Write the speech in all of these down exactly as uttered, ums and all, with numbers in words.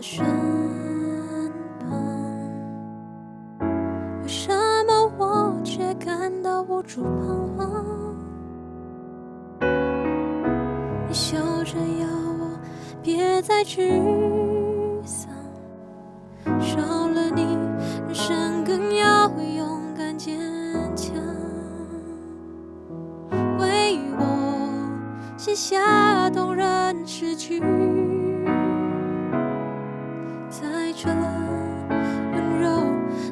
身旁，为什么我却感到无助彷徨？你笑着要我别再沮丧，少了你，人生更要勇敢坚强。为我写下动人诗句，在这温柔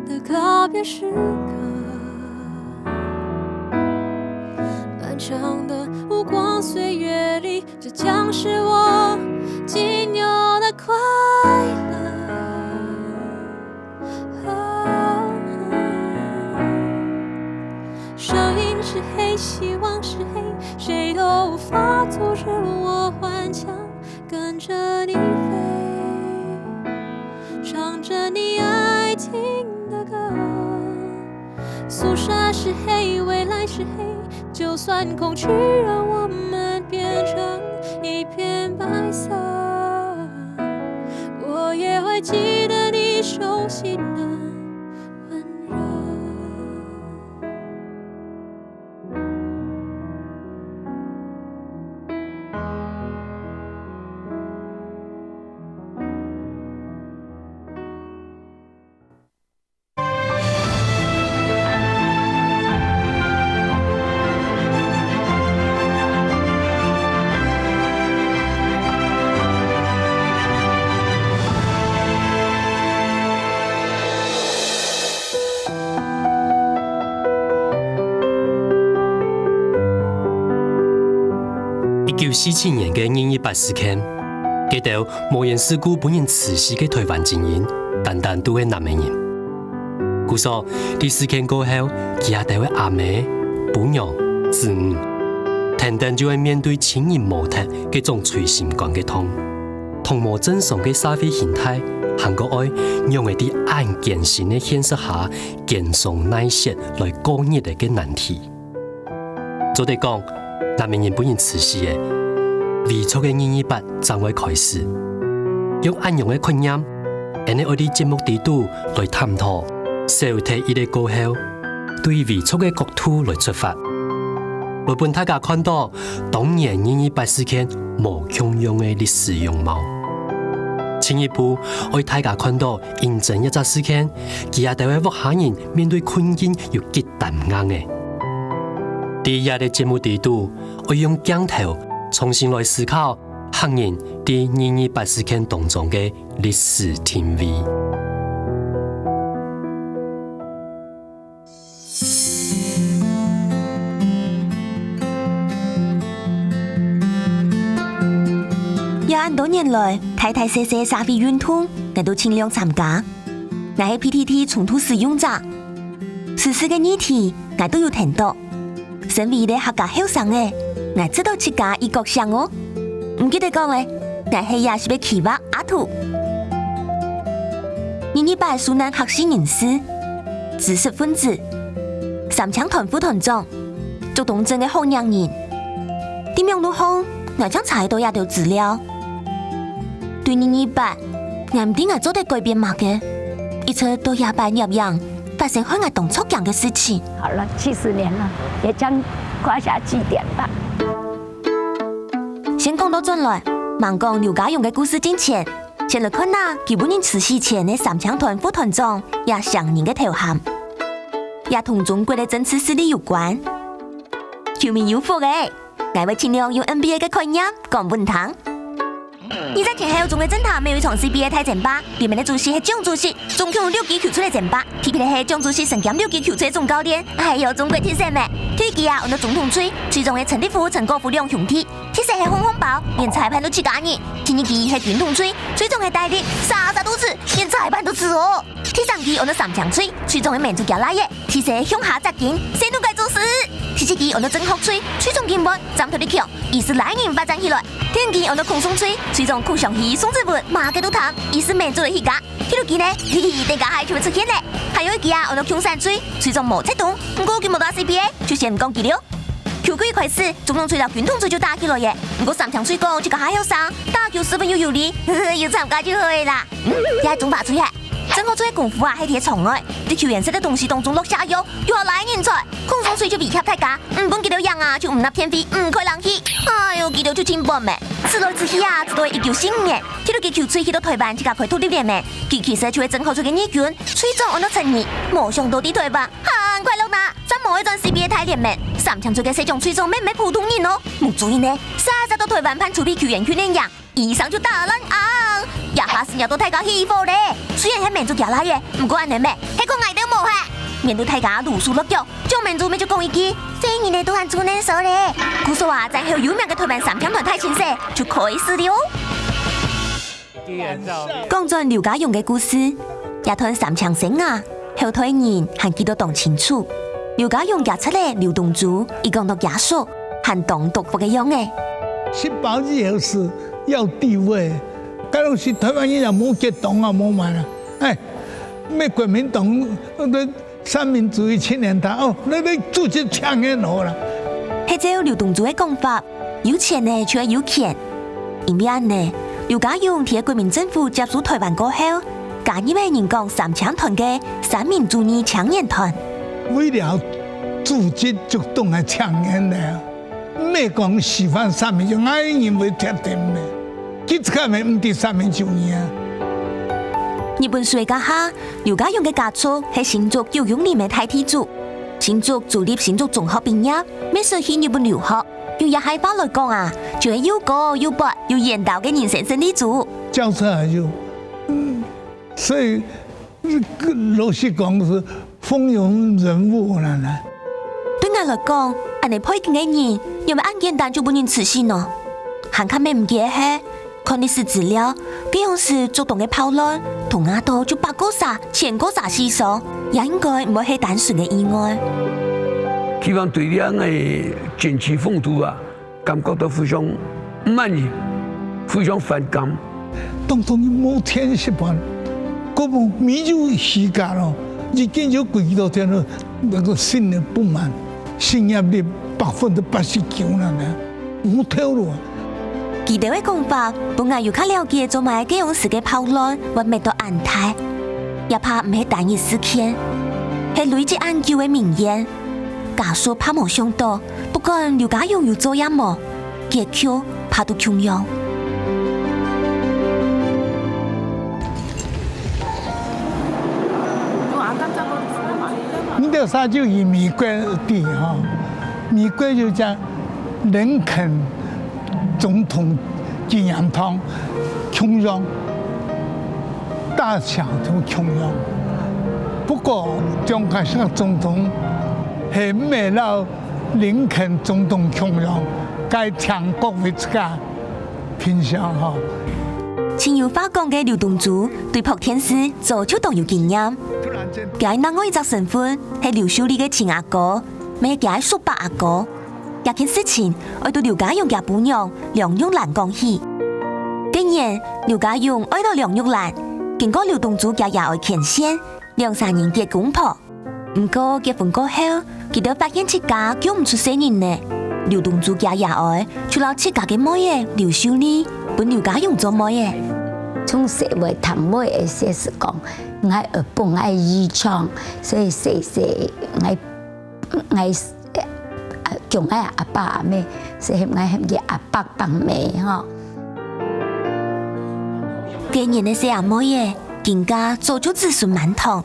的告别时刻，漫长的无光岁月里，这将是我仅有的快乐。 声音是黑，希望是黑，谁都无法阻止我欢笑，跟着你飞，唱着你爱听的歌。宿舍是黑，未来是黑，就算恐惧让我们变成一片白色，我也会记得你手心的 温柔。一九四七年个二二八事件，該兜無緣世故分人辭世个台灣精英，單單都係男仔人。故所，在事件過後，佢兜个阿姆、餔娘、子女，跈等就愛面對親人無忒該種捶心肝个痛。 同無正常个社會形態，還過愛仰仔在恁艱辛个現實下堅強耐雪來過日仔个難題。做得講，男仔人分人辭世仔，遺族个二二八正會開始。用恁樣个概念，𠊎等愛在節目裡肚來探討，小忒一个過後，對遺族个角度來出發，來分大家看到 當年二二八事件無共樣个歷史樣貌。進一步，愛大家看到因爭這隻事件，佢兜个屋下人面對困境有幾擔硬仔。在這个節目裡肚，愛用鏡頭重新來思考客人在二二八事件當中个歷史定位。 這恁多年來，大大細細社會運動，𠊎都盡量參加。𠊎係P T T衝突使用者，時事个議題，𠊎都有聽到。身為一個客家後生仔，𠊎知道自家已覺醒哦。 毋記得講咧，𠊎係這時節个企劃阿土。二二八受難學習人士、知識分子、三青團副團長、竹東鎮个好額人，在網路項，𠊎正查到這兜資料。對二二八，𠊎毋知𠊎做得改變麼个，一直到這擺攝影， 發生害𠊎當著驚个事情。好了，七十年了，也將畫下句點吧。先講到轉來，吂講劉家勇个故事進前，先來看下佢分人辭世前个三青團副團長這雙人个頭銜，也同中國个政治勢力有關。有名有福欸！ 𠊎會盡量用N B A个概念講分你聽。二十前後中國政壇每一場C B A大戰吧，裡面个主席係蔣主席，總共有六支球隊來戰吧，特別係蔣主席身兼六支球隊个總教練，哎喲，中國特色咩！第一支啊，安到總統隊，隊長係陳立夫、陳果夫兩兄弟，特色係紅紅包，連裁判都自家人。第二支係軍統隊，隊長係戴笠，煞煞都係，連裁判都係哦。 第三支安到三青隊，隊長係民族家倈仔，特色係向下扎根，細人該做事。第四支安到正學隊，隊長根本站到力強，意思拉人發展起來。第五支安到空想隊，隊長空想去送子文，麼个都談，意思滿足了自家。第六支呢，嘿嘿，等下還就會出現咧。還有一支啊，安到共產隊，隊長毛澤東，毋過佢無打C B A，就先毋講佢了。球季開始，竹籠隊摎軍統隊就打起來了。毋過三槍隊講，自家還後生，打球十分有有利，有參加就好了啦。這係中華隊係，正好做个功夫啊，係在場外，在球員食个東西當中落瀉藥，又好拉人出來。空中隊就威脅大家，毋分佢兜贏啊，就毋納電費，毋開冷氣。哎喲，佢兜就盡半咩。此來此去啊，直到一九四五年，第六支球隊去到台灣，自家開獨立聯盟。佢其實就係正好隊个二軍，隊長安到陳儀，無想到在台灣 還快樂哪，轉無愛轉CBA大聯盟，三槍隊个社長隊長乜毋係普通人哦。目珠人呢，煞煞到台灣辦儲備球員訓練營，一上就打爛啊！這下斯惹到大家起火咧。雖然係盟主厥倈仔，毋過恁呢咩，係講𠊎兜無效。面對大家如數落腳，張盟主乜就講一句：「細人仔都還出嫩梢咧。」故所啊，戰後有名个台灣三槍團大清洗就開始了哦。 講轉劉家勇个故事，這段三槍生涯，後代人還記到當清楚。劉家勇厥姪仔劉東珠，一講到厥叔，還當篤福个樣仔。食飽以後係要地位，該當時台灣人也無結黨啊，無麼个啦。哎，乜國民黨，呃， 三民主義青年團，哦，該，該組織請人好啦。係照劉東珠个講法，有錢个就愛有權。因為恁呢，劉家勇在國民政府接收台灣過後，加入个人講三槍團个三民主義青年團。為了組織就當然請人了。 毋係講喜歡三民主義，𠊎認為絕對毋係。佢自家乜毋知三民主義啊。日本時个下，劉家勇个家族係新竹九龍林个大地主。新竹州立新竹中學畢業，乜轉去日本留學。用這下話來講啊，就係又高又闊又緣投个人生勝利組。教授啊，就，嗯，所以 老實講係風雲人物啦啦。對𠊎來講，恁呢背景个人，仰會恁簡單就分人㓾死呢？還較毋理解个係，看歷史資料，該央時竹東个暴亂，動啊著就百過儕、千過儕死傷，也應該毋會係單純个意外。地方對這樣个政治風度啊， 感覺到非常毋滿意，非常反感。當中無錢食飯，國民有時間咯，已經有幾多天了，那個心裡不滿，失業率百分之八十九了呢，無頭路啊。佢兜个講法，分𠊎又較了解做麼个該央時个暴亂會搣到恁大，也怕毋係單一事件，係累積恁久个民怨。 家屬怕無想到，不管劉家勇有做也無，結局怕都共樣。你兜啥就以美國地吼，美國就講林肯總統紀念堂共樣，大小都共樣。不過，蔣介石總統係毋係摎林肯總統共樣，該請各位自家品嚐吼。盡有話講个劉東珠對播電視早就當有經驗。佢另外一隻身份係劉秀麗个親阿哥，乜係佢个叔伯阿哥。 這件事情愛對劉家勇厥餔娘梁玉蘭講起。該年，劉家勇愛著梁玉蘭，經過劉東珠厥爺哀牽線，兩儕人結公婆。毋過結婚過後，佢兜發現自家降毋出細人呢。劉東珠厥爺哀就摎自家个妹仔劉秀麗分劉家勇做妹仔。從細會談妹仔，就係講，𠊎愛分𠊎姨丈，所以細細𠊎 𠊎，呃，叫𠊎阿爸阿姆，係喊𠊎喊佢阿伯伯姆吼。該年个細阿妹仔，更加早就子孫滿堂。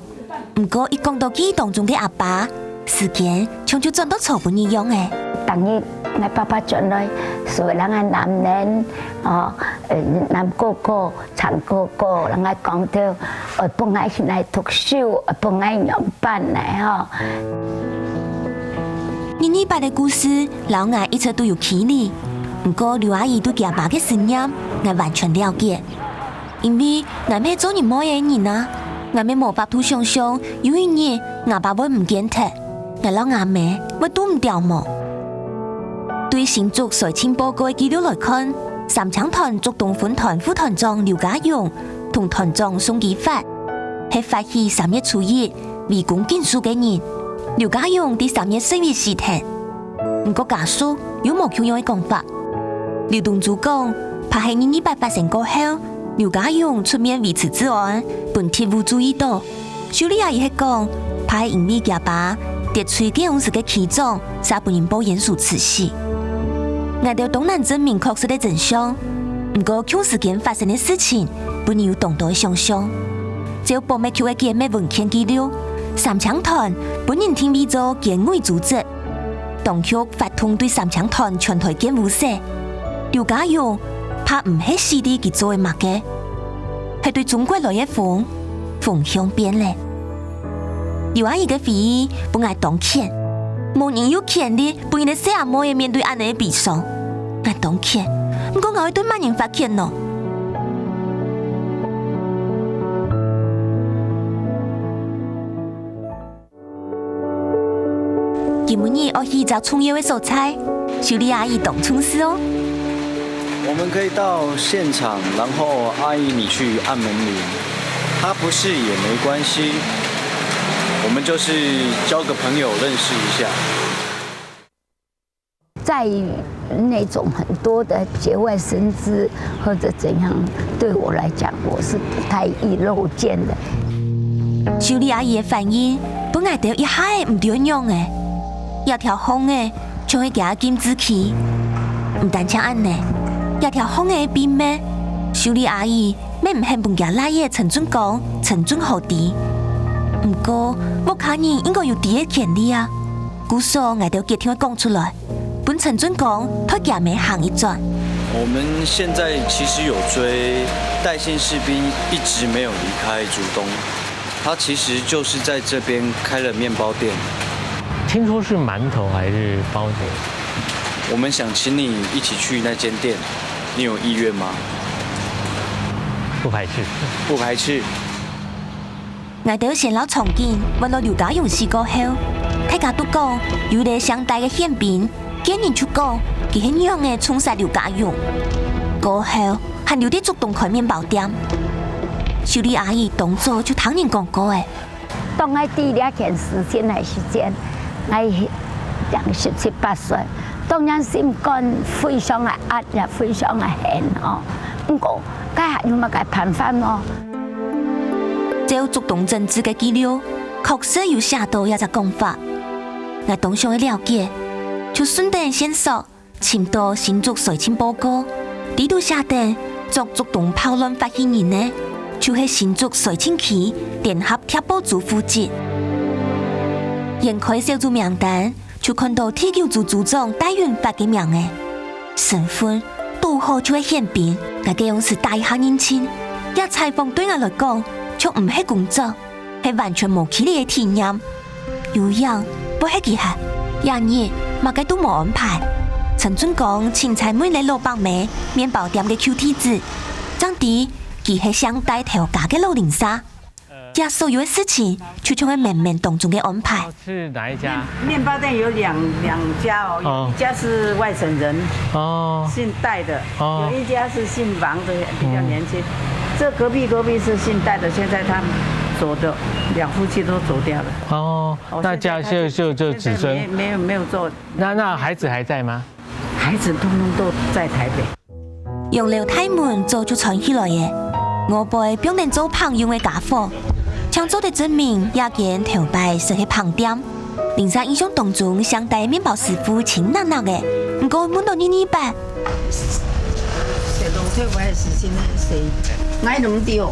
毋過一講到記憶當中个阿爸，時間像就轉到昨晡日樣仔。當日𠊎爸爸轉來，所以人个男人，哦，呃，男哥哥， 長哥哥，人家講到，愛分𠊎去哪讀書，愛分𠊎仰般呢吼。二二八个故事，摎𠊎一直都有距離。毋過劉阿姨對厥爸个思念，𠊎完全了解。因為𠊎毋係做人妹个人啊，𠊎乜無法度想像有一日吾爸會毋見忒。 𠊎摎吾姆會堵毋著無？對新竹衰盡報告个記錄來看，三槍團竹東分團副團長劉家勇同團長宋基發，係發起三月初一圍攻警署个人。劉家勇在三月十一死忒。毋過家屬有無共樣个講法。劉東珠講，怕係二二八發生過後，劉家勇出面維持治安，分特務注意到，秀麗阿姨係講，怕係因為厥爸得罪該央時个區長， 煞分人報冤仇處死。𠊎兜當難證明確實个真相，毋過共時間發生个事情，分人有當多个想像。照保密局个解密文件記錄，三青團分人定位做監委組織，當局發動對三青團全台檢誣說，劉家勇怕毋係死在佢做个麼个，係對中國來个風，風向變了。劉阿姨个回憶分𠊎當譴，無人有權利 分一個細阿妹仔面對恁呢个悲傷。𠊎當譴，毋過𠊎愛對麼人發譴呢？今晡日愛去一隻重要个所在，秀麗阿姨當重視哦。我們可以到現場，然後阿姨你去按門鈴，她不是也沒關係，我們就是交個朋友認識一下。 在那種很多的節外生枝或者怎樣，對我來講，我是不太易漏箭的。秀麗阿姨个反應，分𠊎兜一下仔毋知愛仰仔。這條巷仔像係厥禁制區。毋單淨恁呢，這條巷仔个秘密，秀麗阿姨乜毋肯分厥倈仔陳俊光、陳俊豪知。毋過，屋下人應該有知个權利啊。故所𠊎兜決定愛講出來。 分陳俊光代厥姆行一轉。我們現在其實有追，帶線士兵一直沒有離開竹東，他其實就是在這邊開了麵包店。聽說是饅頭還是包子？我們想請你一起去那間店，你有意願嗎？不排斥。不排斥。 𠊎兜先摎場景換到劉家勇死過後，大家都講有一個姓戴个憲兵，見人就講佢係仰仔銃殺劉家勇。過後還留在竹東開麵包店。秀麗阿姨當早就聽人講過欸。當𠊎知這件事情个時間，𠊎正十七八歲，當然心肝非常个壓，也非常个恨哦。毋過，該還有麼个辦法呢？ 照竹東整治个記錄，確實有寫著這隻講法。𠊎當想愛了解，就順等線索，尋著新竹衰盡報告，裡肚寫等著竹東暴亂發起人呢，就係新竹衰盡區聯合貼報組負責。掀開小組名單，就看著第九組組長戴雲發个名仔。身份堵好就係憲兵，𠊎該央時打一下認證，這採訪對𠊎來講，就毋係工作， 係完全無距離个體驗。有影，會係佢係。這日，麼个都無安排。陳俊光清採問了老伯姆麵包店个舊地址，正知佢係姓戴頭家个老鄰舍。這所有个事情，就像係冥冥當中个安排。是哪一家？麵包店有兩兩家哦，哦有一家是外省人，哦，姓戴的，哦有一家是姓王的，比较年轻。这隔壁隔壁是姓戴的，现在他走的，两夫妻都走掉了。哦，那家就就就子孙，没没有没有做，那那孩子还在吗？孩子通通都在台北。洋樓大門早就穿起來了，外背放等做棚用个傢伙，正做得證明這間頭擺實係棚店。 鄰舍印象當中姓戴麵包師傅親搦搦仔，毋過問著二二八，小龍腿我也是現在誰？我也弄丟。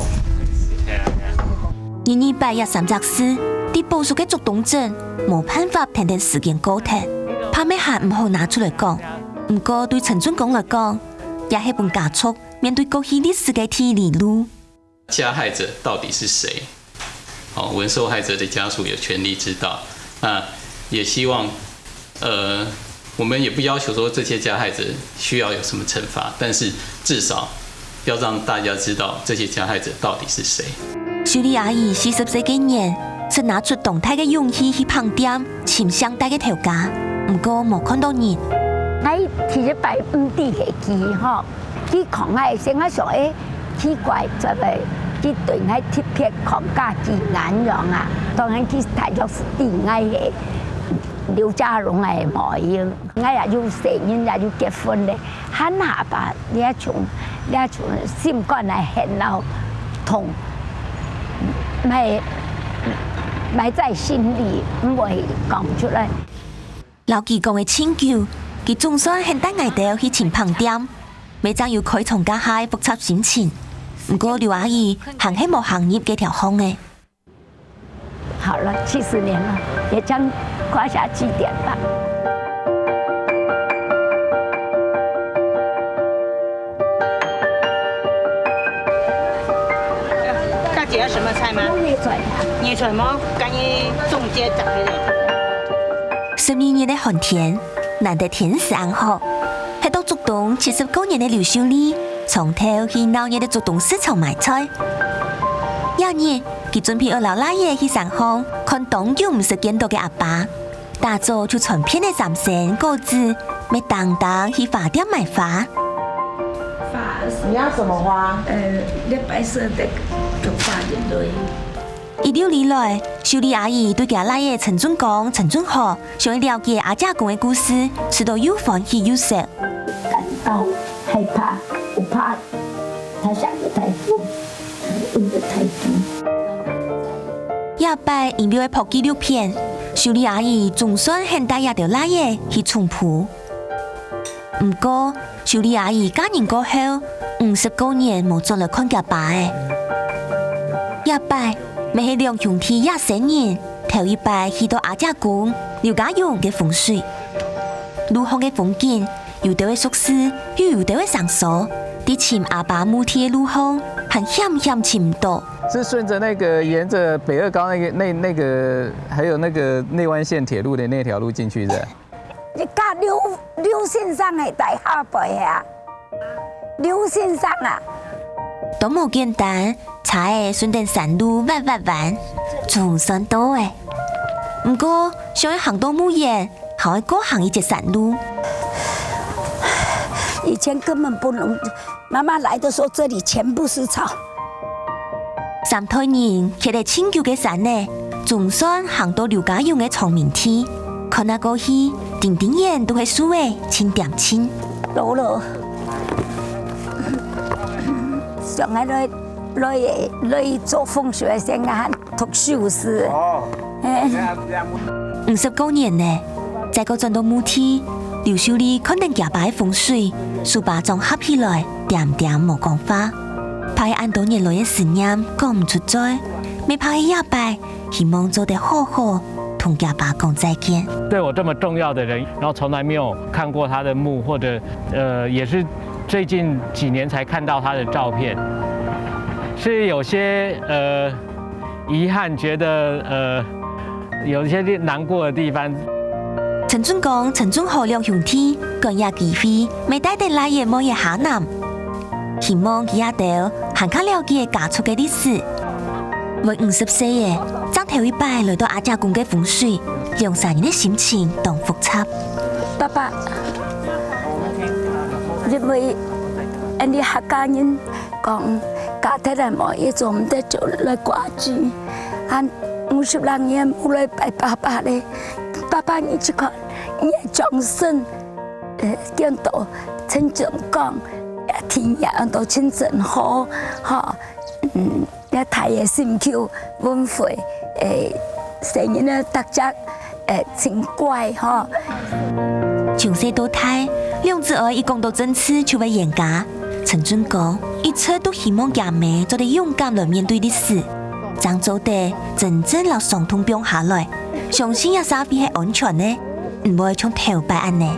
二二八這三隻字，在保守个竹東鎮，無辦法跈等時間過忒，怕乜還毋好拿出來講。毋過對陳俊光來講，也係分家族面對過去歷史个第一哩路。 加害者到底是谁？哦，我们受害者的家属有权利知道。那也希望，呃，我们也不要求说这些加害者需要有什么惩罚，但是至少要让大家知道这些加害者到底是谁。秀麗阿姨四十歲該年，實拿出當大个勇氣去棚店尋姓戴个頭家，毋過無看著人。𠊎第一擺毋知係佢吼，佢講𠊎時，𠊎想，誒，奇怪，做麼佢對𠊎特別講加幾恁樣啊？當然佢大約是知𠊎係劉家榮个無用，𠊎也有細人，也有結婚咧，還阿爸這種這種心肝个恨惱痛，埋埋在心裡，毋會講出來。摎佢講个盡久，佢總算肯帶𠊎兜去尋飯店，乜正有開窗該下个複雜心情。毋過劉阿姨還係無行入該條巷仔。 好了，七十年了，也將畫下句點吧。大姐要什麼菜嗎？弄內菜啊。內菜嗎？干脆中間找一點。十二月个寒天，難得天時恁好，歇到竹東七十過年个劉秀麗，常透去鬧熱个竹東市場買菜。這日， 佢準備愛摎倈仔去山項看當久毋識見到个阿爸，打早就攢便个三牲、果子，乜當當去花店買花。你要什麼花？呃，那白色的就花一蕊。一溜裡來，秀麗阿姨對厥倈仔陳俊光、陳俊豪，想愛了解阿姐公个故事，試著又歡喜又愁。感到害怕，不怕，他想得太多。 這擺因為愛拍紀錄片，秀麗阿姨總算肯帶這兜倈仔去總舖。毋過，秀麗阿姨嫁人過後，五十過年無轉來看厥爸仔。這擺乜係兩兄弟這三人頭一擺去到阿姐公劉家榮个風水。路項个風景，有兜仔熟事，又有兜仔生疏，在尋阿爸墓地个路項，還險險尋毋著。 是順著那個，沿著北二高那個，那，那個，還有那個內灣線鐵路的那條路進去的。你家劉，劉先生个大下輩啊，劉先生啊。都無簡單，車仔順等山路彎彎彎，總算到咧。毋過，想愛行到墓園，還愛過行一節山路。以前根本不能，媽媽來的時候，這裡全部是草。 三代人蹶了盡久个山仔，總算行到劉家榮个長眠地。看啊過去，定定遠都係樹仔，盡恬靜。老了，想愛來，來，來做風水个先啊，讀書時。哦。嘿。五十過年呢，再過轉到墓地，劉秀麗看等厥爸个風水，手巴掌合起來，恬恬無講話。 怕係恁多年來个思念講毋出嘴，乜怕係這擺希望做得好好同厥爸講再見。對我這麼重要的人，然後從來沒有看過他的墓，或者，呃，也是最近幾年才看到他的照片，是有些，呃，遺憾，覺得，呃，有一些難過的地方。陳俊光、陳俊豪兩兄弟，趕這機會，乜帶等倈仔妹仔下南。 希望佢這兜還較了解家族个歷史。會五十歲咧，正頭一擺來到阿姐公个風水，兩儕人个心情當複雜。爸爸，因為恁呢客家人講，嫁忒來無，一做毋得就來掛機，還五十零年無來拜爸爸咧。爸爸，你去看，你个掌聲，呃，見到陳俊光， 也聽也安到真真好，吼，嗯，也大个心臼，文慧，誒，細人仔大家，誒，真乖，吼。從細到大，兩子哀一講到政治就會冤家。陳俊光一直都希望厥姆做得勇敢來面對歷史，正做得真正摎傷痛放下來，相信這社會係安全个。 毋會像頭擺恁呢。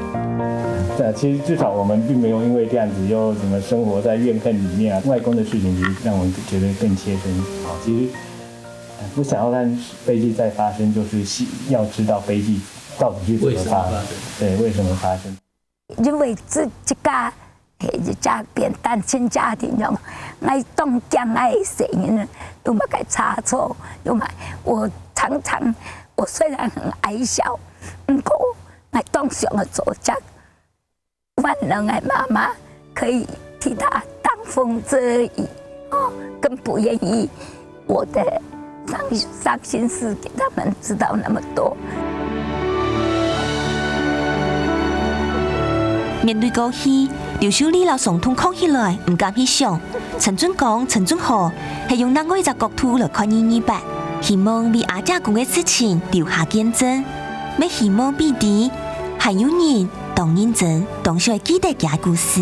對啊，其實至少我們並沒有因為這樣子又什麼生活在怨恨裡面啊。外公的事情其實讓我們覺得更切身。好，其實，呃，不想要讓悲劇再發生，就是希-，要知道悲劇到底是怎麼發生。為什麼發生？對，為什麼發生？因為自己家 係一隻變單親家庭樣，𠊎當驚𠊎个細人有麼个差錯，有麼个，我常常，我雖然很矮小，毋過𠊎當想愛做隻萬能个媽媽，可以替他擋風遮雨，哦，更不願意 我的傷-，傷心事給他們知道那麼多。面對過去，劉秀麗摎傷痛囥起來，毋敢去想。陳俊光、陳俊豪係用另外一隻角度來看二二八，希望為阿姐講个事情留下見證，也希望比知還有人當認真、當想愛記得佢个故事。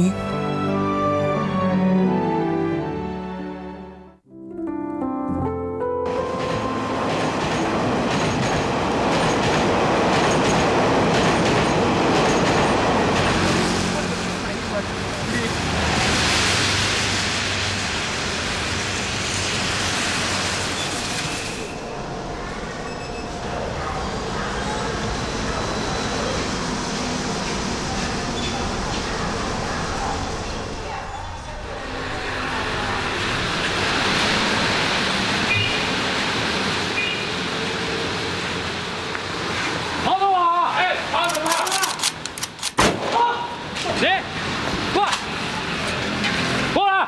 跑走啊！哎，跑走啊！你，过来，过来！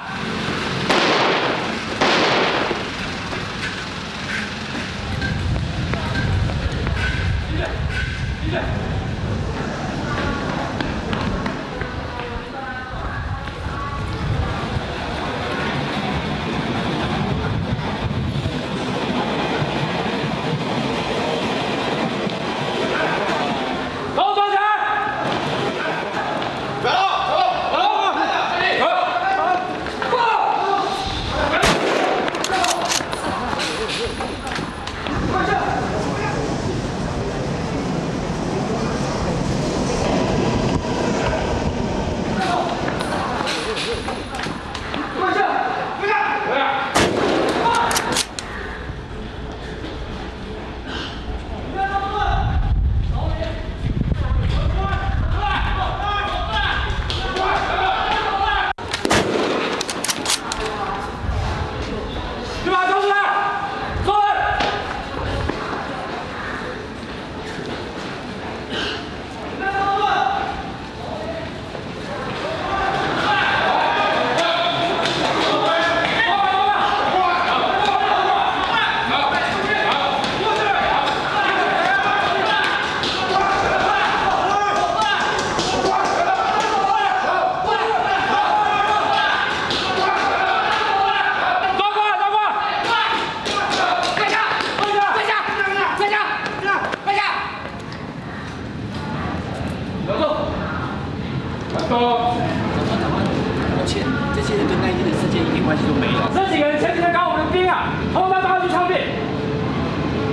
抱歉，这些人跟那一天的事件一点关系都没有。这几个人前几天打我们的兵啊，通通抓去枪毙。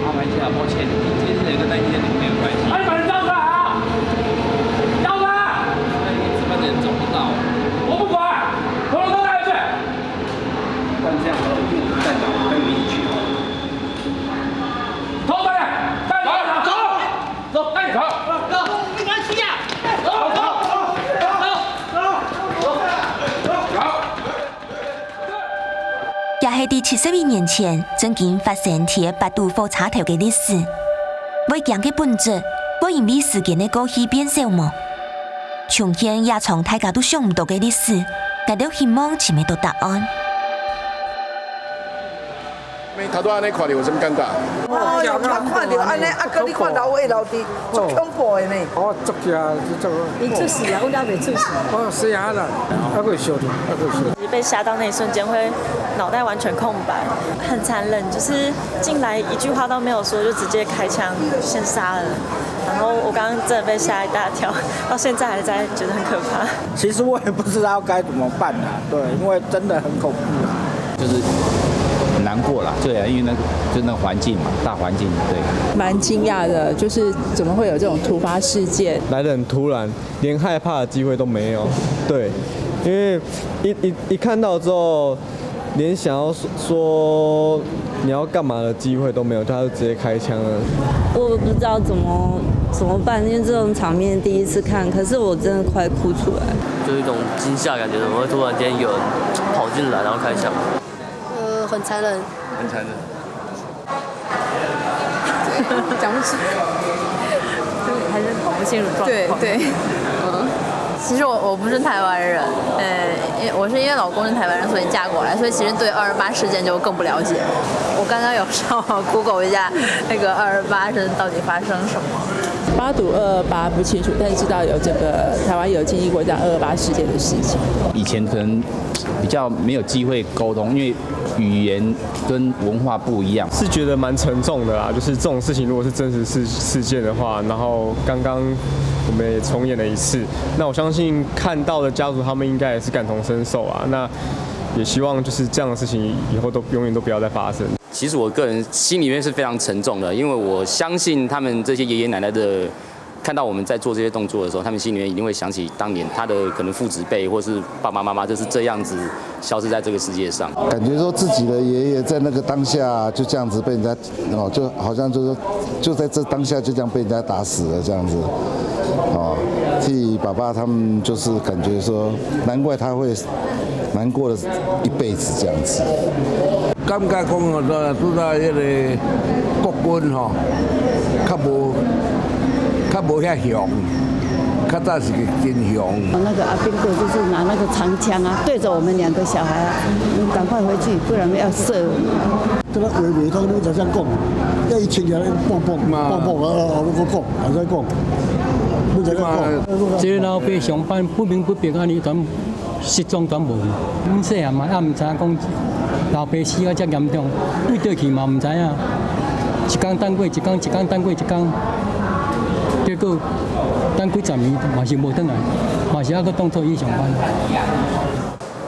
阿白姐啊，抱歉，这些人跟那一天都没有关系。哎，你把人交出来啊！交出来！那一天值班的人找不到。我不管，统统都带回去。但这样好了，我就带着跟你一起好了。 這係在七十一年前正經發生在八堵火車頭个歷史。會驚个本質，會因為時間个過去變少無？重現這場大家都想毋到个歷史，𠊎兜希望尋得到答案。 頭拄仔恁樣看著有啥物感覺？哦，有看著恁樣，啊，佮你看老的老弟，足恐怖的呢。哦，足驚，這種。你出事啊，我也袂出事。哦，是啊啦，猶閣會笑著，猶閣會笑。其實被嚇到那一瞬間，會腦袋完全空白，很殘忍，就是進來一句話都沒有說，就直接開槍先殺了。然後我剛剛真的被嚇一大跳，到現在還在覺得很可怕。其實我也不知道該怎麼辦啊，對，因為真的很恐怖啊。 就是很難過啦，對啊，因為那個就那個環境嘛，大環境，對。蠻驚訝的，就是怎麼會有這種突發事件？來得很突然，連害怕的機會都沒有。對，因為一一一看到之後，連想要說說你要幹嘛的機會都沒有，他就直接開槍了。我不知道怎麼怎麼辦，因為這種場面第一次看，可是我真的快哭出來。就一種驚嚇感覺，怎麼會突然間有人跑進來，然後開槍？呃，很殘忍。很殘忍。講不出。還是搞不清楚狀況。對，對。嗯。其實我，我不是台灣人，呃，因為我是因為老公是台灣人，所以嫁過來，所以其實對二二八事件就更不了解。我剛剛有上網 Google 一下那個二二八是到底發生什麼。八读二二八不清楚，但是知道有这个台湾有经历过这样二二八事件的事情。以前可能比较没有机会沟通，因为语言跟文化不一样。是觉得蛮沉重的啦，就是这种事情如果是真实事事件的话，然后刚刚我们也重演了一次，那我相信看到的家属他们应该也是感同身受啊。那也希望就是这样的事情以后都永远都不要再发生。其实我个人心里面是非常沉重的，因为我相信他们这些爷爷奶奶的，看到我们在做这些动作的时候，他们心里面一定会想起当年他的可能父执辈或是爸爸妈妈就是这样子消失在这个世界上。感觉说自己的爷爷在那个当下就这样子被人家哦，就好像就是说就在这当下就这样被人家打死了这样子哦，替爸爸他们就是感觉说，难怪他会难过了一辈子这样子。感觉讲吼，拄拄到迄个国军吼，较无较无遐雄，较早是真雄。那个阿兵哥就是拿那个长枪啊，对着我们两个小孩啊，你赶快回去，不然要射我们。这个话袂通，你就这样讲，要一千年蹦蹦蹦蹦啊，我讲，还在讲，你就这样讲。这个老爸上班不明不白安尼，全失踪全无。阮细汉嘛也毋知影讲老爸死到遮严重，对倒去嘛毋知影，一工等过一工，一工等过一工，结果等几十年嘛是无转来，嘛是还个当初伊上班。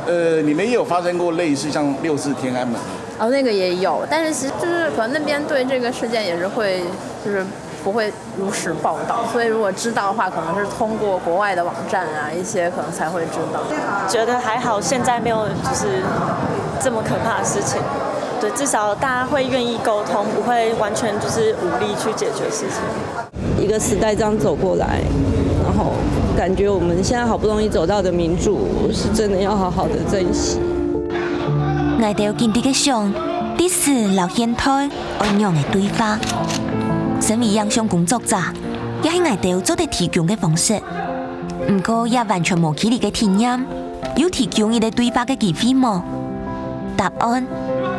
呃，你们也有发生过类似像六四天安门？哦，那个也有，但是其实就是可能那边对这个事件也是会，就是不会如实报道，所以如果知道的话，可能是通过国外的网站啊一些，可能才会知道。觉得还好，现在没有就是这么可怕的事情。对，至少大家会愿意沟通，不会完全就是武力去解决事情。一个时代这样走过来，然后感觉我们现在好不容易走到的民主，是真的要好好的珍惜。 𠊎兜緊迫个想，歷史摎現代愛仰仔對話？身為影像工作者，也係𠊎兜做得提供个方式。毋過也完全無距離个體驗，有提供一個對話个機會無？答案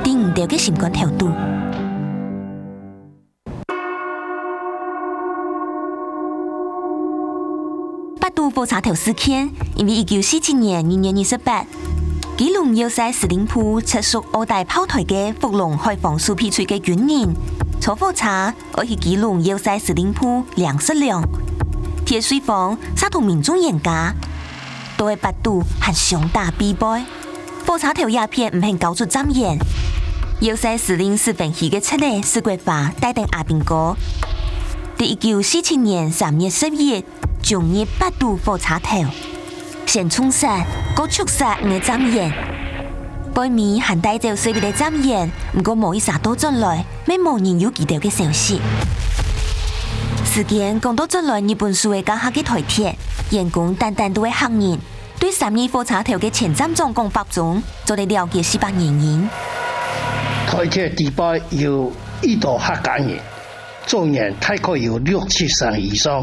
在你兜个心肝頭肚。 八堵火車頭事件，因為一九四七年二月二十八，基隆要塞司令部直屬臥底炮台个福隆海防守備隊个軍人，坐火車愛去基隆要塞司令部領食糧，鐵瑞芳煞同民眾冤家，到个八堵還相打被背。 火車頭這片毋肯交出站員。要塞司令史芬希个姪仔史國華帶等阿兵哥，在一九四七年三月十一，衝入八堵火車頭，先銃殺，過銃殺五個站員。背尾還帶走十一個站員，毋過無一儕倒轉來，乜無人有佢兜个消息。時間講到轉來日本時个該下个台鐵，員工單單都係客人， 對三義火車頭个前站長講法中，做得了解事發原因。台鐵底背有已多客家人，總員大概有六七成以上。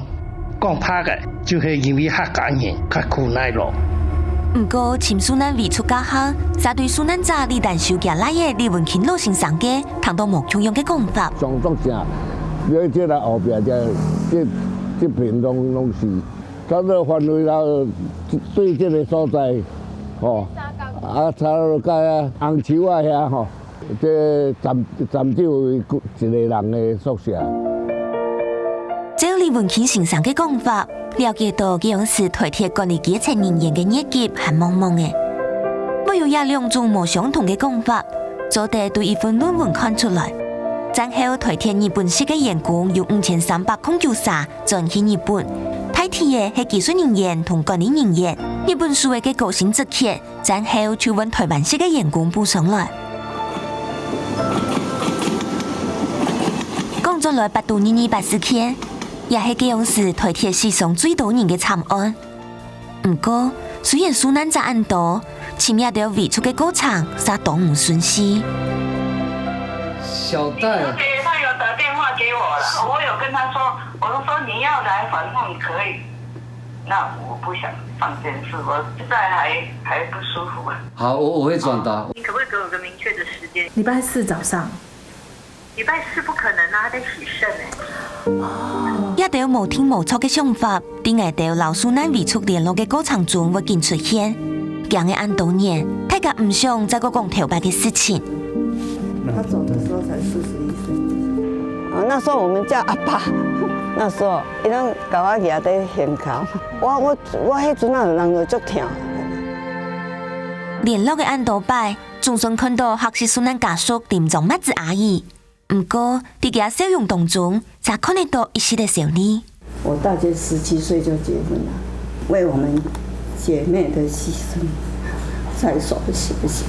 講白个，就係因為客家人較苦耐咯。毋過，尋受難遺族該下，嗄對受難者李丹修厥倈仔李文卿老先生个，聽到無共樣个講法。上足正，你這个後壁這這這片攏攏是。 差不多範圍啦，對這个所在，吼，啊，差不多到啊紅樹仔遐吼，這站站長一个人的宿舍。照李文卿先生个講法，了解到該央時台鐵管理階層人員个月給還茫茫个。會有這兩種無相同个講法，做得對一份論文看出來。戰後台鐵日本籍个員工有五千三百空九儕 轉去日本，大體仔係技術人員同管理人員。日本時仔个高薪職缺，戰後就換台灣籍个員工補上來。講轉來八堵二二八事件，也係該央時台鐵死傷最多人个慘案。 毋過，雖然受難者恁多，尋這兜遺族个過程嗄當毋順序。小戴啊。他有打电话给我了，我有跟他说，我就说你要来反映可以，那我不想上电视，我现在还还不舒服。好，我我会转达。你可不可以给我个明确的时间？礼拜四早上，禮拜四不可能啊，他在洗腎呢。這兜無定無著个想法，在𠊎兜摎受難遺族聯絡个過程中會緊出現。驚了恁多年，大家毋想再過講頭擺个事情。他走的時候才四十一歲。啊，那時候我們叫阿爸，那時候，因為搞阿爺在現考，我我我迄陣啊，人就足疼。聯絡个恁多擺，總算看到客事受難家屬林莊麥子阿姨。 毋過，在厥笑容當中，正看得到一息个愁慮。我大姐十七歲就結婚了，為我們姐妹的犧牲，再說不行不行，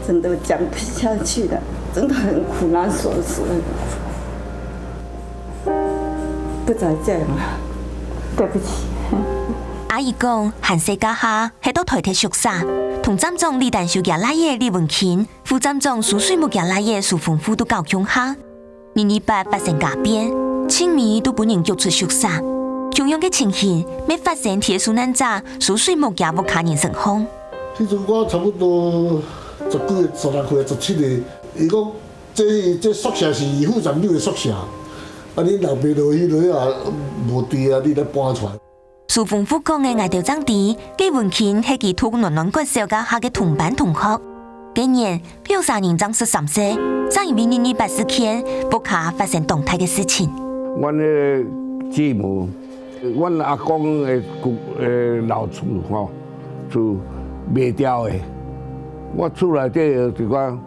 真的講不下去了，真的很苦難，說實話，不再講了，對不起。阿姨講，還細該下，係到臺鐵宿舍，同站長李丹秀厥倈仔李文欽 副站長蘇水木厥倈仔蘇豐富都搞共下。二二八發生家變，盡尾都分人逐出宿舍。共樣个情形，乜發生在受難者蘇水木厥屋下人身上。迄陣我差不多十幾歲、十六歲、十七歲，伊講這這宿舍是伊副站長个宿舍，啊，恁老爸落去落去也無地啊，你來搬出來。 蘇豐富講个𠊎兜正知，李文欽係佢讀暖暖國小該下个同班同學。該年，兩儕人正十三歲，正因為二二八事件，屋下發生當大个事情。阮个姊妹，阮阿公个故个老厝吼，就賣掉个。我厝內底有一寡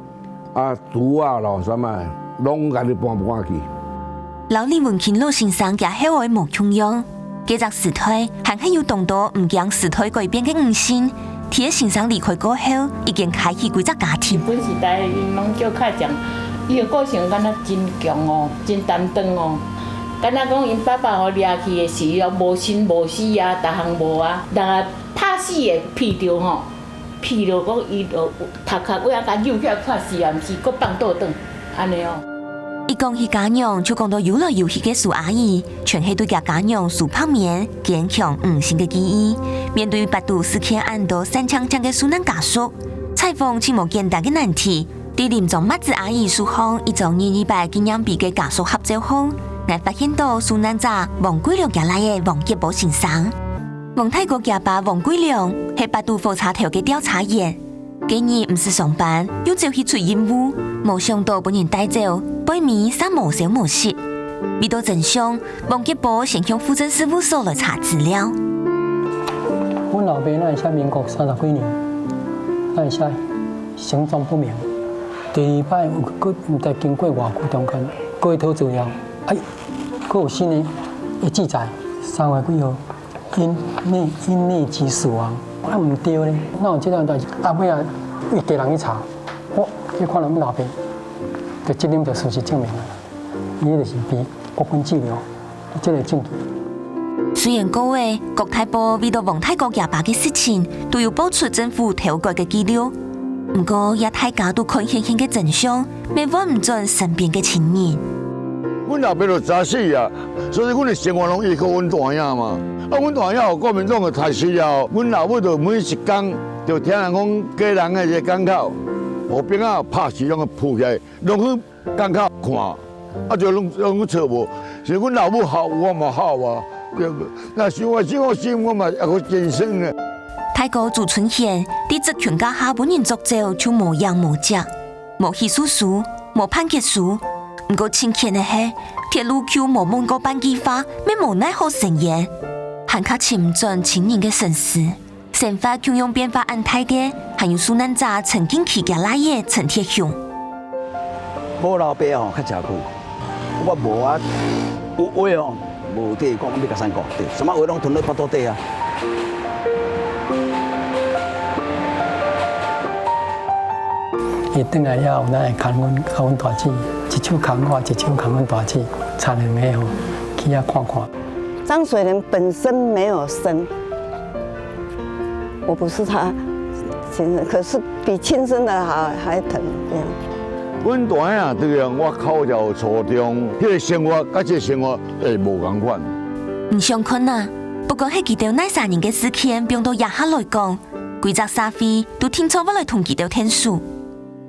啊，豬啊咯，啥物，攏共你搬搬去。摎李文欽老先生厥後代無共樣，該隻時代還係有當多毋驚時代改變个女性，在先生離開過後，已經開起歸隻家庭。本時代，𪜶攏叫較強，伊个個性敢若真強哦，真擔當哦。敢若講𪜶爸爸吼掠去个時哦，無生無死啊，逐項無啊，人啊拍死个，譬如吼， 譬如講，伊就頭殼尾仔共扭起來看是啊，毋是，閣放倒轉，按呢哦。一講起家娘，就講到游來游去个蘇阿姨，全係對厥家娘蘇白棉堅強毋承个記憶。面對八二事件恁多散淨淨个受難家屬，採訪盡無簡單个難題。在林莊麥子阿姨手項一張二二八紀念碑个家屬合照項，𠊎發現到受難者王貴良厥倈仔王傑保先生。 王大哥厥爸王貴良係八二火車頭个調查員，該日毋使上班，又走去出任務，無想到分人帶走，背尾煞無消無息。為著真相，王傑保先向戶政事務所來查資料。阮老爸那寫民國三十幾年，那寫行蹤不明，第二擺有閣毋知經過偌久中間，閣去討資料，哎，閣有新的，的記載，三月幾號， 因內，因內急死亡，啊，毋對咧，哪有這樣代誌？後尾啊，一家人去查，哦，去看著阮老爸，就這點就事實證明啊，伊就是被國軍拘留，這个證據。雖然過後，各大報為著王大哥厥爸个事情，都有報出政府偷改个記錄， 毋過，這大家都看現現个真相，乜換毋轉身邊个親人。阮老爸就早死啊，所以阮个生活攏依靠阮大兄嘛。啊，阮大兄予國民黨个刣死啊，阮老母就每一工就聽人講，基隆个一个港口，予兵仔拍死，攏會浮起來，攏去 港口看，啊，就攏，攏找無。是阮老母孝，我嘛孝啊。對，若想我，想我心，我嘛猶閣堅強呢。大哥朱春賢，佇族群該下分人捉走，就無影無跡，無起訴書，無判決書。毋過盡慶个係，鐵路局無問過半句話，乜無奈何伸冤，還較尋毋轉親人个身世。 生活共樣變化恁大个，還有受難者陳敬奇厥倈仔陳鐵雄。無老爸吼，較食苦。我無啊，有話吼，無地講，欲甲啥人講，對，啥物話攏吞咧腹肚底啊。伊轉來了後，咱會牽阮，牽阮大姊，一手牽我，一手牽阮大姊，差兩个吼，去遐看看。 張水蓮本身沒有生，我不是她親生，可是比親生的還，還疼，這樣。阮大兄啊，對啊，我靠著初中，迄个生活甲這个生活，欸，無共款。毋相款啊，不管係佢兜哪儕人个事件，放到這下來講，規隻社會都定著會來同佢兜𢯭手。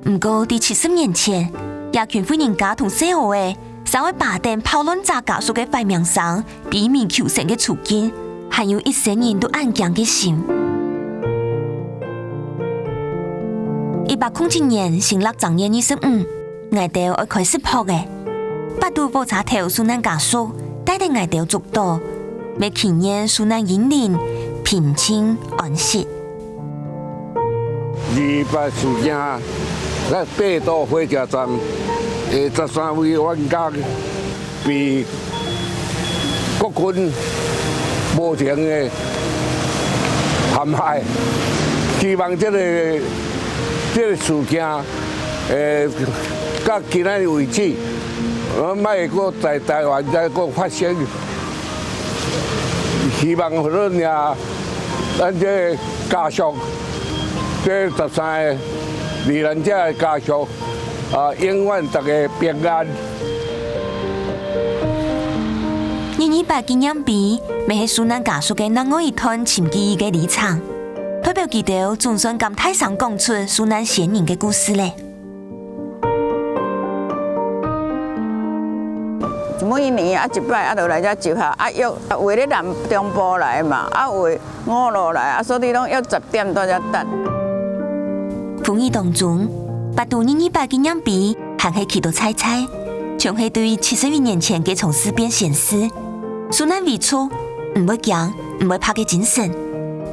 毋過，在七十年前，這群婦人家同細孲仔，正會揹等爆亂者家屬个壞名聲，卑微求生个處境，還有一生人都恁驚个心。一八空七年，新曆正月二十五，𠊎兜愛開始殕仔。八堵火車頭受難家屬帶等𠊎兜祝禱，為祈念受難英靈平靜安息。 二二八事件，咱八堵火車站的十三位員工被國軍無情的陷害。希望這个，這个事件，呃，到今仔日為止，呃，莫閣在台灣再閣發生。 希望咱這，咱這个家屬，這十三个罹難者个家屬，啊，永遠大家平安。二二八紀念碑，乜係受難家屬个另外一段尋記憶个里程，代表佢兜總算敢大聲講出受難先人个故事咧。 每一年啊一擺啊，就來遮集合啊，約啊，有的南中部來嘛，啊，有的五路來啊，所以攏約十點到遮等。風雨當中，八堵二二八紀念碑還係企到在在，像係對七十一年前个長賜變仙逝。受難遺族，毋會驚、毋會怕个精神，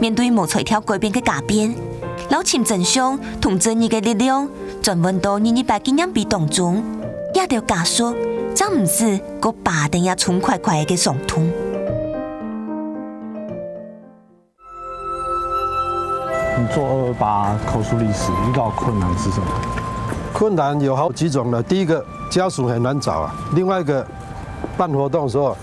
面對無才調改變个家變，摎尋真相同正義个力量， 轉換到二二八紀念碑當中，這兜家屬正毋使過揹等這重塊塊个傷痛。你做二二八口述歷史遇到困難是什麼？困難有好幾種呢。第一個，家屬很難找啊。另外一個， 辦活動的時候，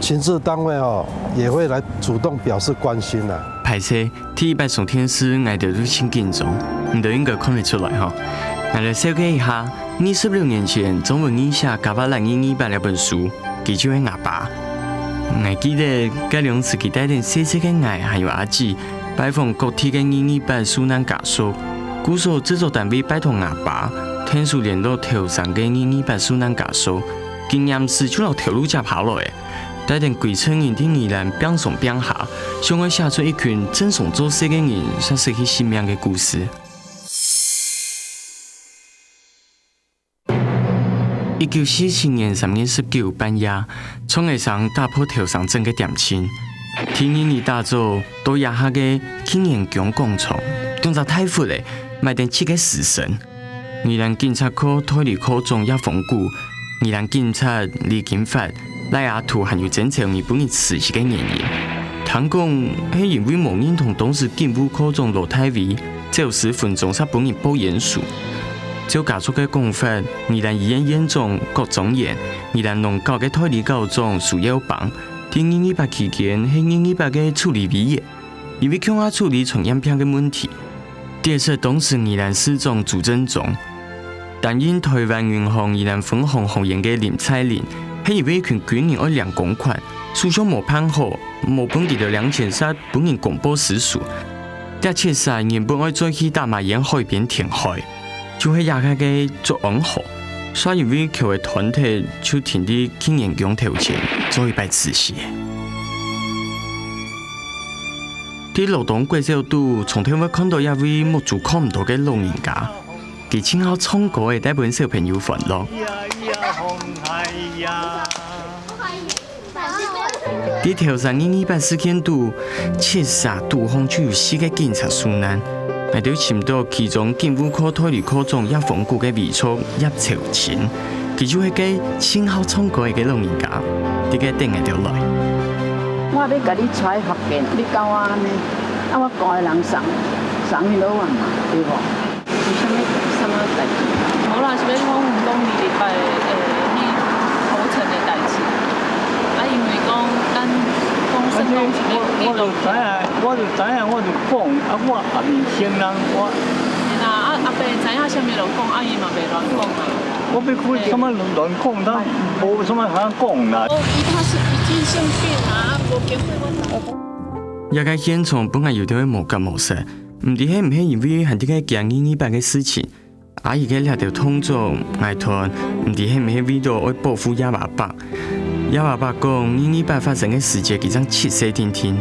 情治單位哦，也會來主動表示關心啊。歹勢，第一擺上電視，𠊎兜都盡緊張，你兜應該看得出來吼。𠊎來紹介一下，二十六年前，張文義寫《加瓦蘭二二八》這本書，佢就係吾爸。𠊎記得，該量時佢帶等細細个𠊎還有阿姊，拜訪各地个二二八受難家屬。故所製作單位拜託吾爸，𢯭手聯絡頭生个二二八受難家屬， 佢黏時就摎頭路接下來，帶等歸陣人在宜蘭拚上拚下，想愛寫出一群正常做事个人煞失去性命个故事。一九四七年三月十九半夜，銃仔聲打破頭城鎮个恬靜。第二日打早，到這下个慶元宮廣場，當隻大佛仔，埋等七个死神。 宜蘭警察課代理課長葉風古、宜蘭警察李金發、賴阿土還有曾朝義分人辭職个原因。聽講係因為無認同當時警務課長羅大偉走失分鐘煞分人報冤書。照家屬个講法，宜蘭醫院院長郭宗彥、宜蘭農教个代理校長蘇耀邦，在二二八期間係二二八个助理委員，因為共下處理傳染病个問題。 跌失當時宜蘭市長朱正忠，擔任台灣銀行宜蘭分行行員个林彩玲，係因為一群軍人愛領公款，手續無辦好，無分佢兜領錢煞分人公報私仇。這七儕原本愛載去打馬塬海邊填海，就係這下个竹安河，煞因為橋仔斷忒，就停在慶元宮頭前，做一擺辭世。 在羅東國小肚，常透會看著一位目珠看毋著个老人家，佢盡好唱歌仔帶分小朋友歡樂。在頭城二二八事件肚，七儕肚項就有四个警察受難，𠊎兜尋著其中警務課代理課長葉風古个遺族葉朝清。 佢就係該盡好唱歌仔个老人家，在該等𠊎兜來。我欲共你帶去福建，你教我按呢，啊，我教的人送，送去老遠嘛，對無？有啥物，啥物代誌？無啦，是欲訪問講二二八的，呃，彼屠城的代誌。啊，因為講咱講算講是欲，我，我就知影，我就知影，我就講，啊，我也毋承認，我。嘿啦，啊，阿伯知影啥物就講，啊，伊嘛袂亂講啊。 我欲講啥物亂講，他無啥物好講啦。哦，伊他是遺精性病啊，無經過我。這个現場本來有兜無結無煞，毋知係毋係因為還在該驚二二八个事情，阿姨个這兜動作，𠊎斷毋知係毋係為著愛保護爺阿伯。爺阿伯講，二二八發生个時節，佢正七歲定定。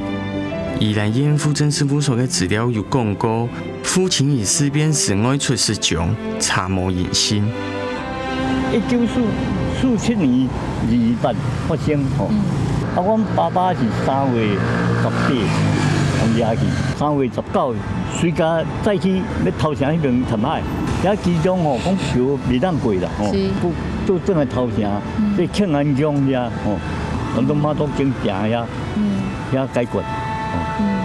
宜蘭縣戶政事務所个資料有講過，父親於事變時外出失蹤，查無音信。一九四四七年二二八發生吼，嗯。啊，阮爸爸是三月十八，予人掠去，三月十九，隨家載去欲頭城彼爿崁仔，遐機場吼，講橋袂當過啦吼，是。不，就轉來頭城，嗯。這慶安宮遐吼，咱都媽祖宮埕遐，嗯。遐解決。嗯。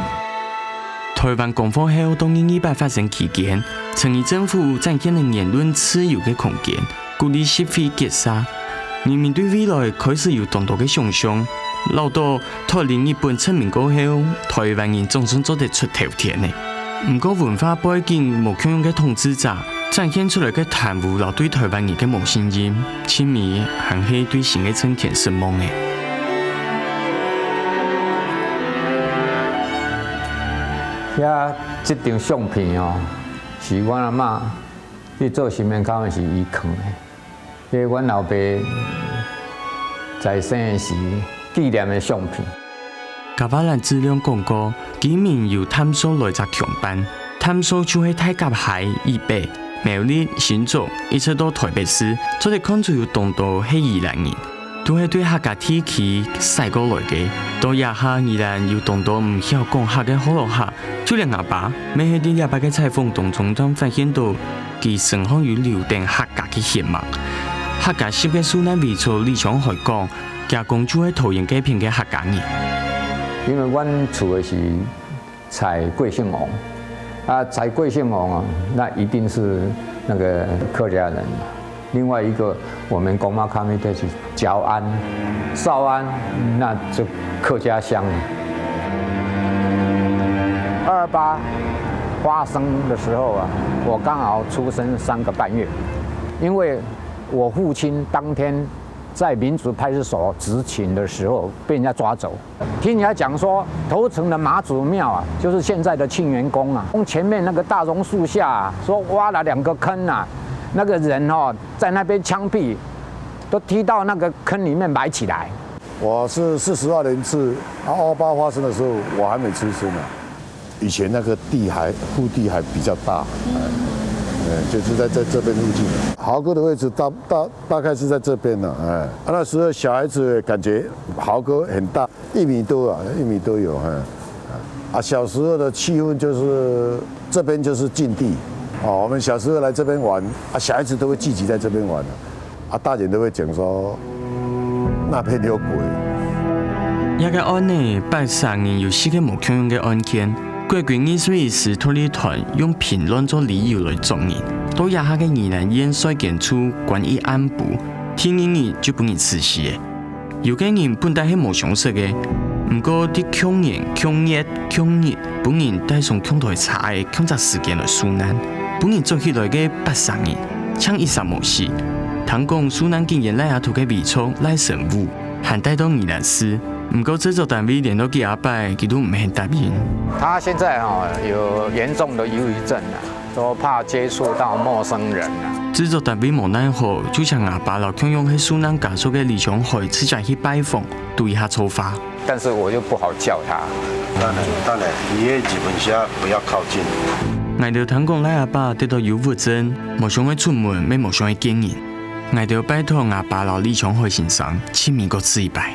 台灣光復後到二二八發生期間，陳儀政府展現了言論自由个空間，鼓勵集會結社，人民對未來開始有當多个想像，恅著脫離日本殖民過後，台灣人總算做得出頭天呢。毋過文化背景無共樣个統治者，展現出來个貪污摎對台灣人个無信任，盡尾還係對新个政權失望呢。這，這張相片哦，是阮阿媽去做新聞工的時伊囥的。 這阮老爸在生的時紀念的相片。Kavalan資料講過，今年有探索來隻共伴，探索就係大甲溪以北、苗栗、新竹，一直到台北市，做得看出有當多係宜蘭人，都係對客家地區徙過來个。到這下，宜蘭有當多毋曉講客个學老客，就連阿爸，乜係在這擺个採訪當中，正發現到 佢身項有流等客家个血脈。客家式个受難遺族李昌海講，厥公就係桃園該片个客家人。因為阮厝的是在貴姓王，啊，在貴姓王啊，那一定是那個客家人。另外一個，我們公媽卡米特是 貂安、詔安，那就客家鄉了。二二八發生的時候啊，我剛好出生三個半月，因為我父親當天在民族派出所執勤的時候被人家抓走。聽人家講說，頭城的媽祖廟啊，就是現在的慶元宮啊，前面那個大榕樹下啊，說挖了兩個坑啊，那個人哦，在那邊槍斃，都踢到那個坑裡面埋起來。 我是四十二年次，啊，二二八發生的時候，我還沒出生啊。以前那個地還，腹地還比較大，哎，哎，就是在，在這邊附近。豪哥的位置大，大，大概是在這邊了，哎。啊，那時候小孩子感覺豪哥很大，一米多啊，一米多有，哎。啊，小時候的氣氛就是這邊就是禁地，哦，我們小時候來這邊玩，啊，小孩子都會聚集在這邊玩啊。 啊，大人都會講說，那邊有鬼。這個案呢，八十年有四個無共樣个案件，國軍二十一師獨立團用平亂做理由來捉人，到這下个宜蘭縣稅檢處關一暗晡，第二日就分人處死了。 有个人本來係無相識个，毋過在共年、共月、共日，分人帶上共台車个共隻時間來受難，分人捉起來个八十人，淨一儕無死。聽講受難竟然賴阿土个遺族賴神武，還帶到宜蘭市，毋過製作單位聯絡幾下擺，佢都毋肯答應。他現在哦，有嚴重的憂鬱症啊。 都怕接觸到陌生人啊。製作單位無奈何，就請阿爸摎共樣係受難家屬个李昌海直接去拜訪，堵一下造化。但是我又不好叫他。當然，當然，你也基本上不要靠近。𠊎兜聽講，賴阿爸得到憂鬱症，無想愛出門，乜無想愛見人。𠊎兜拜託阿爸摎李昌海先生，盡尾過試一擺。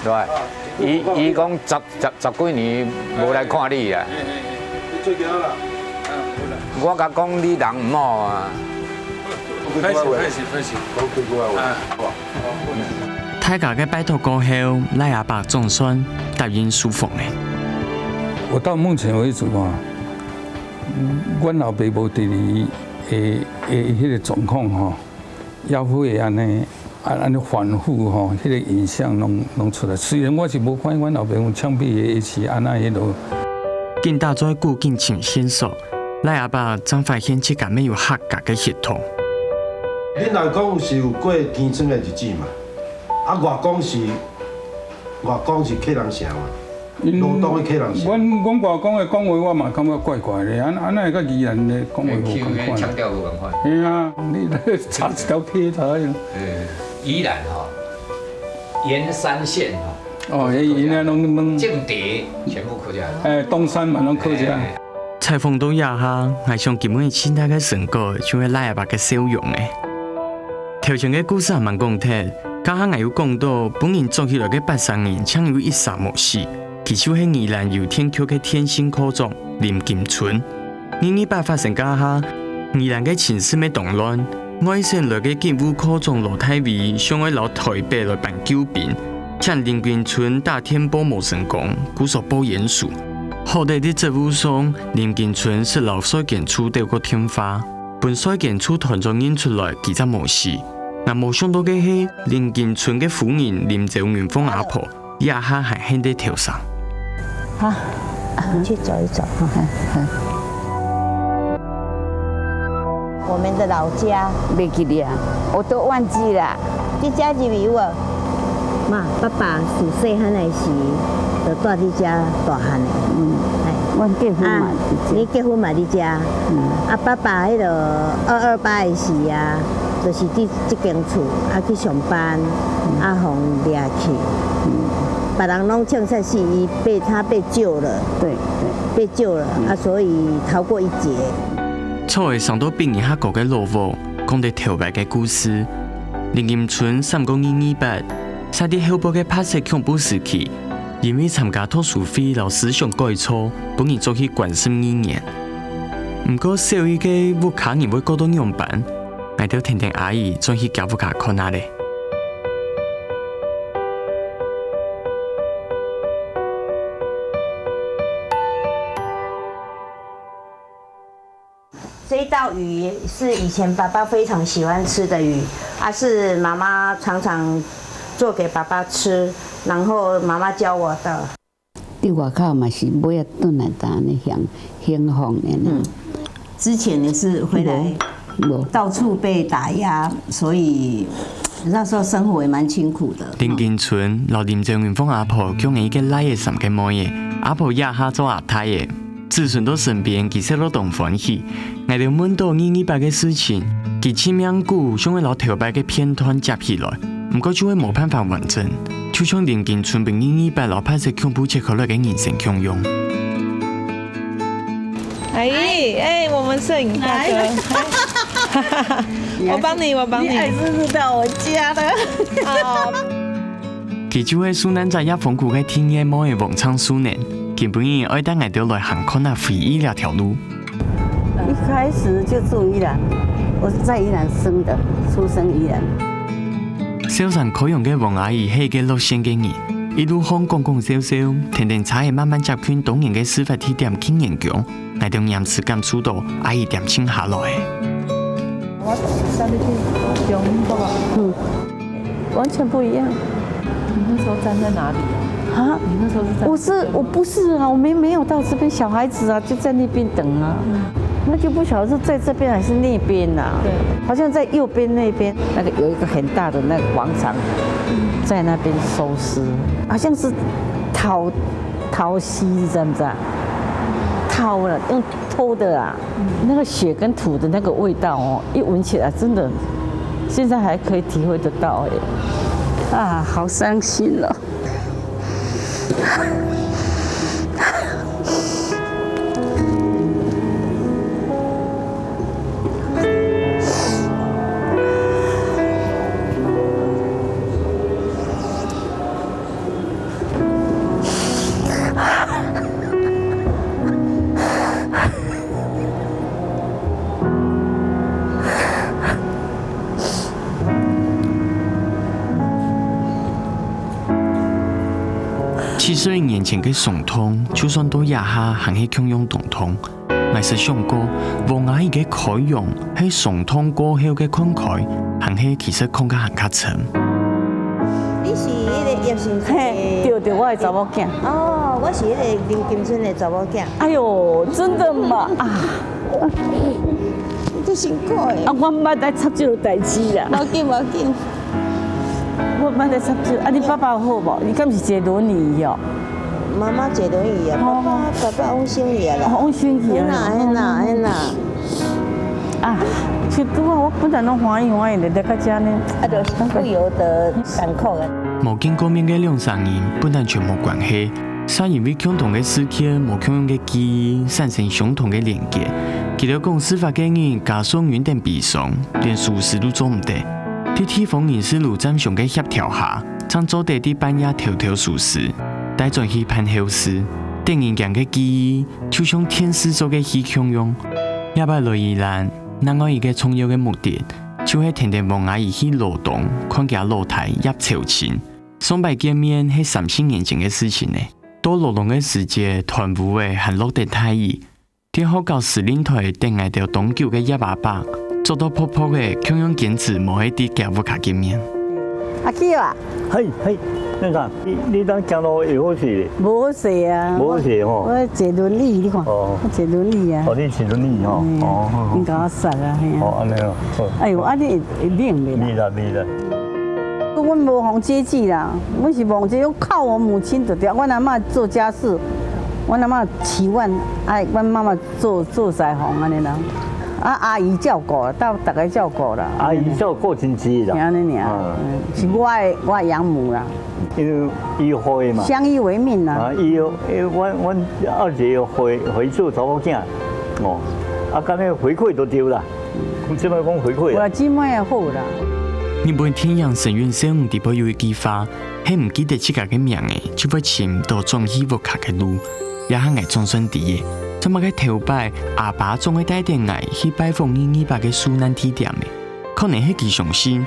對，佢，佢講十 十，十幾年無來看你啊。嘿，嘿，嘿，你最近好啦。啊，好啦。我共講你人毋好啊。歹勢，歹勢，歹勢。講對我話。啊。大家个拜託過後，賴阿爸總算答應收房了。我到目前為止啊，阮老爸無佇咧，誒，誒，彼个狀況吼， 也會按呢，啊，按呢反覆吼，彼个印象攏，攏出來。雖然我是無看阮老爸用槍斃的，是按呢彼號。緊打嘴鼓緊尋線索，賴阿爸正發現自家乜有客家个血統。恁老公是有過天庄的日子嘛？啊，外公是，外公是客人城嘛？因為羅東的客人是阮，阮外公的講話，我嘛感覺怪怪的，安，安怎會佮宜蘭的講話無仝款？腔調無仝款。嘿啊，你差一條街差遠。欸，宜蘭吼，員山線吼，哦，欸，因為攏，攏政敵全部客家人。欸，東山嘛，攏客家。欸。採訪到這下，𠊎想今晡日盡大个成果，就係倈仔伯个笑容欸。頭前个故事還吂講忒，頭下𠊎有講到，分人捉起來个八三人，淨有一儕無死。 佢就係宜蘭郵電局个電信科長林金春。二二八發生該下，宜蘭个情勢乜當亂，外省來个警務科長羅大偉想愛摎臺北來辦救兵，請林金春打電報無成功，故所報冤書。好得在職務上，林金春識摎稅捐處鬥過電話，分稅捐處團長認出來，佢正無死。𠊎無想到个係，林金春个夫人林周雲鳳阿婆， 這下還現在頭上。好，我們去走一走哈。嗯，嗯。我們的老家。袂記得啊，我都忘記了。這家有無？嘛，爸爸自細漢个時，就蹛這家大漢个。嗯。欸。阮結婚嘛，啊，佇遮。你結婚嘛佇遮？嗯。啊，爸爸彼个二二八个時啊，就是佇 這間厝，啊，去上班，嗯。啊，予掠去。嗯。別人攏槍殺死，伊被，他被救了。對，對。被救了，嗯。啊，所以逃過一劫。厝仔生到比人較高个老屋，講著頭擺个故事。林金春三個二二八，煞佇後背个白色恐怖時期，因為參加讀書會摎思想改造，分人捉去關十二年。毋過小姨个屋下人會過到仰般？ 𠊎兜跈等阿姨轉去厥屋下看下咧。這一道魚是以前爸爸非常喜歡吃的魚，啊，是媽媽常常做給爸爸吃，然後媽媽教我的。 佇外口嘛是尾仔轉來，就安尼行，行風的呢。嗯，之前也是回來，無，無。到處被打壓，所以那時候生活也蠻辛苦的。林金春摎林周雲鳳阿婆降了一個倈仔三個妹仔，阿婆這下做阿太了，子孫到身邊，其實都當歡喜。 𠊎兜問到二二八个事情，佢盡命牯想愛摎頭擺个片段接起來，毋過就會無辦法完整，就像林金春分二二八摎白色恐怖切開來个人生共樣。阿姨，哎，我們攝影大哥，我幫你，我幫你。你還是到我家了。啊。 佢就係受難者葉風鼓个第二妹仔黃昌秀呢，今晡日愛帶𠊎兜來行看下回憶這條路。一開始就住宜蘭，我是在宜蘭生的，出生宜蘭。笑聲開揚个黃阿姨係一個樂線个人，一路項講講笑笑，跈等車仔慢慢接近當年个事發地點去元江，𠊎兜黏時感受到阿姨恬靜下來。我上去去中國。嗯。 完全不一樣。你那時候站在哪裡啊？啊？你那時候是站在我是，我不是啊，我们没有到这边，小孩子啊，就在那边等啊。嗯。那就不晓得是在这边还是那边啊。对。好像在右边那边，那个有一个很大的那个广场，嗯。在那边收尸，好像是讨，讨尸，知道不知道？讨了，用偷的啊。 那个血跟土的那个味道哦，一闻起来真的，现在还可以体会得到哎。啊，好伤心哦。七十一年前个傷痛，就算到這下還係共樣當痛。 𠊎識想過，黃阿姨个開容係傷痛過後个看開，還係其實看甲還較深。你是彼个葉先生的？嘿，對對，我的查某囝。哦，我是彼个林金春的查某囝。哎喲，真的嗎？啊，你足辛苦的。啊，我毋捌來插這个代誌啦。無要緊，無要緊。我毋捌來插這个。啊，你爸爸好無？你敢是坐輪椅哦？媽媽坐輪椅啊，爸爸爸爸往生去啊啦。哦，往生去啊。係啦係啦係啦。啊，就拄好，我本來攏歡喜歡喜咧，來到遮呢。啊，就不由得艱苦啊。無見過面个兩儕人，本來全無關係，嗄因為共同个事件、無共樣个記憶，產生相同个連結。佢兜講事發个日，家屬暈等悲傷，連收屍都做毋得。在地方人士摎站上个協調下，正做得在半夜偷偷收屍，帶轉去辦後事。得人驚个記憶，就像電視做个戲共樣。這擺來宜蘭，另外一個重要个目的，就係跈等王阿姨去羅東看厥老弟葉朝清。上擺見面係三四年前个事情呢。到羅東个時節，斷烏仔還落等大雨， 在學校司令台等𠊎兜當久个葉阿伯，做到噗噗仔，共樣堅持無愛在厥屋下見面。阿Q啊，嘿嘿，你看，你你當行路會好勢咧？無好勢啊，無好勢吼。我坐輪椅，你看，哦，我坐輪椅啊。哦，你坐輪椅吼，嗯，哦，好好。你甲我煞啊，嘿啊。哦，安尼哦，好。哎喲，啊你會冷袂啦？袂啦袂啦。阮無互接濟啦，阮是無互接，靠我母親就對。阮阿嬷做家事，阮阿嬷洗碗，哎，阮媽媽 做做裁缝安尼啦。啊，阿姨照顧啦，到大家照顧啦。阿姨照顧真濟啦。是安尼爾，嗯，是我的我的養母啦。因為伊會嘛。相依為命啦。啊，伊有，阮阮二姐有會會做查某囝，哦，啊，敢若回饋都對啦。阮這擺講回饋啦。我姊妹也好啦。日本電影《神韻少女》裡背有一句話， 係毋記得自家个名仔，就會尋到轉去屋下个路。這下𠊎總算知咧，做麼个頭擺阿爸總會帶等𠊎去拜訪二二八个受難地點咧。可能係佢相信，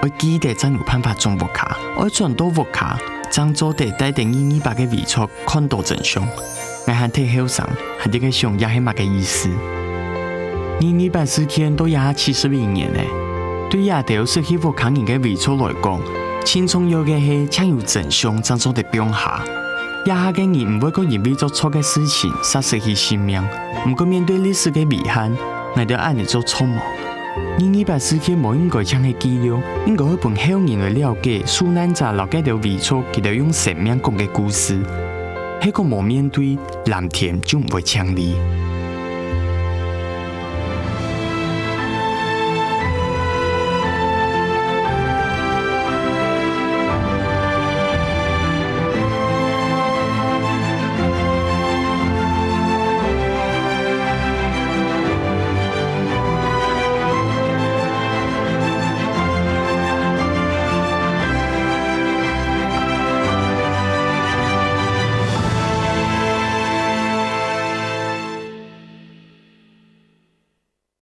愛記得正有辦法轉屋下，愛轉到屋下，正做得帶等二二八个遺作看到真相。 𠊎還忒後生，還在該想這係麼个意思。二二八事件到這下七十一年咧，對這兜失去屋下人个遺族來講，盡重要个係正有真相正做得放下。這下个人毋會閣因為做錯个事情煞失去性命，毋過面對歷史个遺憾，𠊎兜恁仔做著無？ 二二八事件無應該淨係記錄，應該愛分後人來了解受難者摎該兜遺族佢兜用生命講个故事。係講無面對，藍天就毋會淨俐。